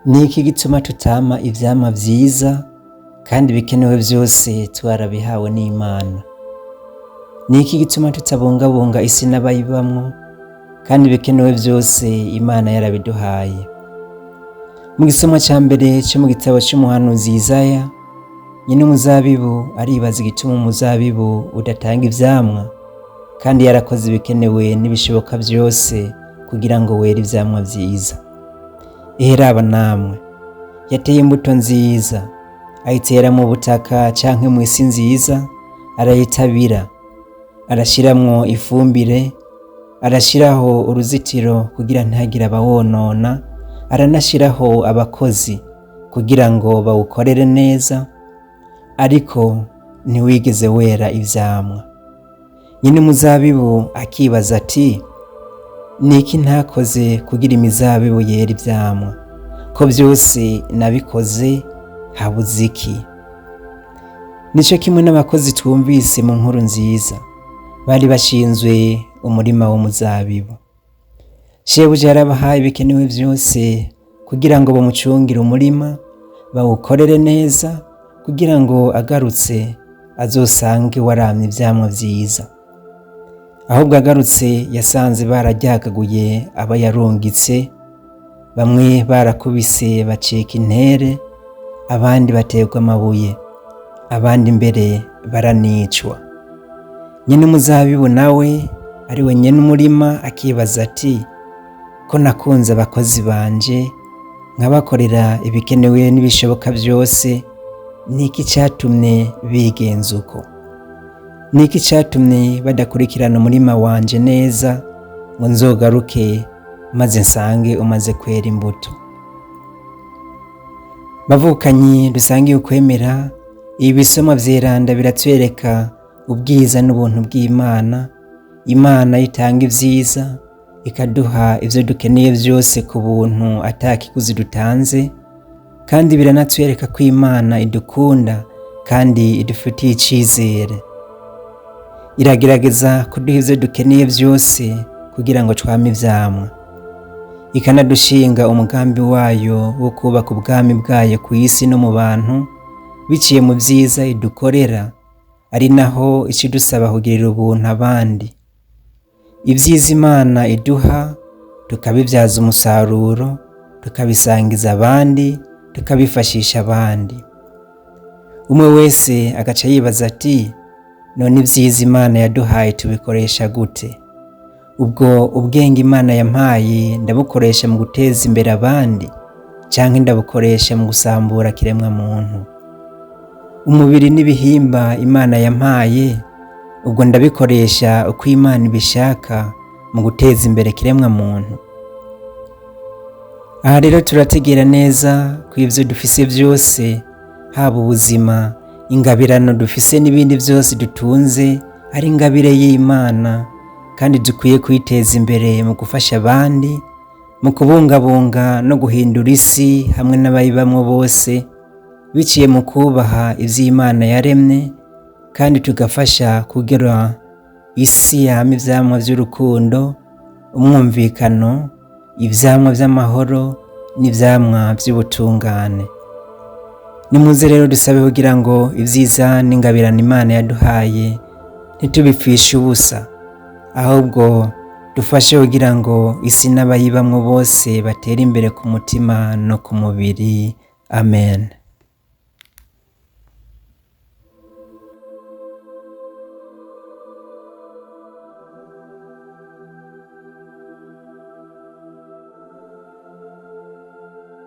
Ni iki gituma tutama ivyamwa vyiza kandi ibikenewe vyose twarabihawe n'Imana? Ni iki gituma tutabungabunga isi n'abayibamwo kandi ibikenewe vyose Imana yarabiduhaye? Mu gisomwa ca mbere co mu gitabo c'umuhanuzi Yesaya, nyene umuzabibu aribaza igituma umuzabibu udatanga ivyamwa kandi yarakoze ibikenewe n'ibishoboka vyose kugira ngo were ivyamwa vyiza. Ehe namwe, yateye imbuto nziza, ayitera mu butaka canke mw'isi nziza, arayitabira, arashiramwo ifumbire, arashiraho uruzitiro kugira ntihagire abawonona, aranashiraho abakozi kugira ngo bawukorere neza, ariko ntiwigeze wera ivyamwa. Nyene umuzabibu akibaza ati: "Niki ntakoze kugira imizabibu yera ivyamwa? Ko vyose nabikoze, habuze iki?" Nico kimwe n'abakozi twumvise mu nkuru nziza, bari bashinzwe umurima w'umuzabibu. Shebuja yarabahaye ibikenewe vyose kugira ngo bamucungire umurima, bawukorere neza, kugira ngo agarutse azosange waramye ivyamwa vyiza. Ahubwo agarutse yasanze bararyagaguye abo yarungitse, bamwe barakubise bacika intere, abandi baterwa amabuye, abandi mbere baranicwa. Nyene umuzabibu nawe, ari we nyene umurima, akibaza ati: "Ko nakunze abakozi banje, nkabakorera ibikenewe n'ibishoboka vyose, niki catumye bigenza uko? Niki catumye badakurikirana umurima wanje neza ngo nzogaruke maze nsange umaze kwera imbuto?" Bavukanyi dusangiye ukwemera, ibi bisomwa vyeranda biratwereka ubwiza n'ubuntu bw'Imana. Imana itanga ivyiza, ikaduha ivyo dukeneye vyose ku buntu ata kiguzi dutanze, kandi biranatwereka ko Imana idukunda kandi idufitiye icizere. Iragerageza kuduha ivyo dukeneye vyose kugira ngo twame ivyamwa, ikanadushinga umugambi wayo wo kubaka ubwami bwayo ku isi no mu bantu biciye mu vyiza idukorera, ari naho icidusaba kugirira ubuntu abandi. Ivyiza Imana iduha tukabibyaza umusaruro, tukabisangiza abandi, tukabifashisha abandi. Umwe wese agaca yibaza ati: "None ivyiza Imana yaduhaye tubikoresha gute? Ubwo ubwenge Imana yampaye ndabukoresha mu guteza imbere abandi, canke ndabukoresha mu gusambura kiremwa muntu? Umubiri n'ibihimba Imana yampaye, ubwo ndabikoresha uko Imana ibishaka mu guteza imbere kiremwa muntu?" Aha rero turategera neza ko ivyo dufise vyose, haba ubuzima, ingabirano dufise n'ibindi vyose dutunze, ari ingabire y'Imana, kandi dukwiye kwiteza imbere mu gufasha abandi, mu kubungabunga no guhindura isi hamwe n'abayibamwo bose, biciye mu kubaha ivy'Imana yaremye, kandi tugafasha kugira isi yame ivyamwa vy'urukundo, umwumvikano, ivyamwa vy'amahoro n'ivyamwa vy'ubutungane. Nimuze rero dusabe kugira ngo ivyiza n'ingabirano Imana yaduhaye ntitubipfishe ubusa, ahubwo dufashe kugira ngo isi n'abayibamwo bose batere imbere ku mutima no ku mubiri. Amen.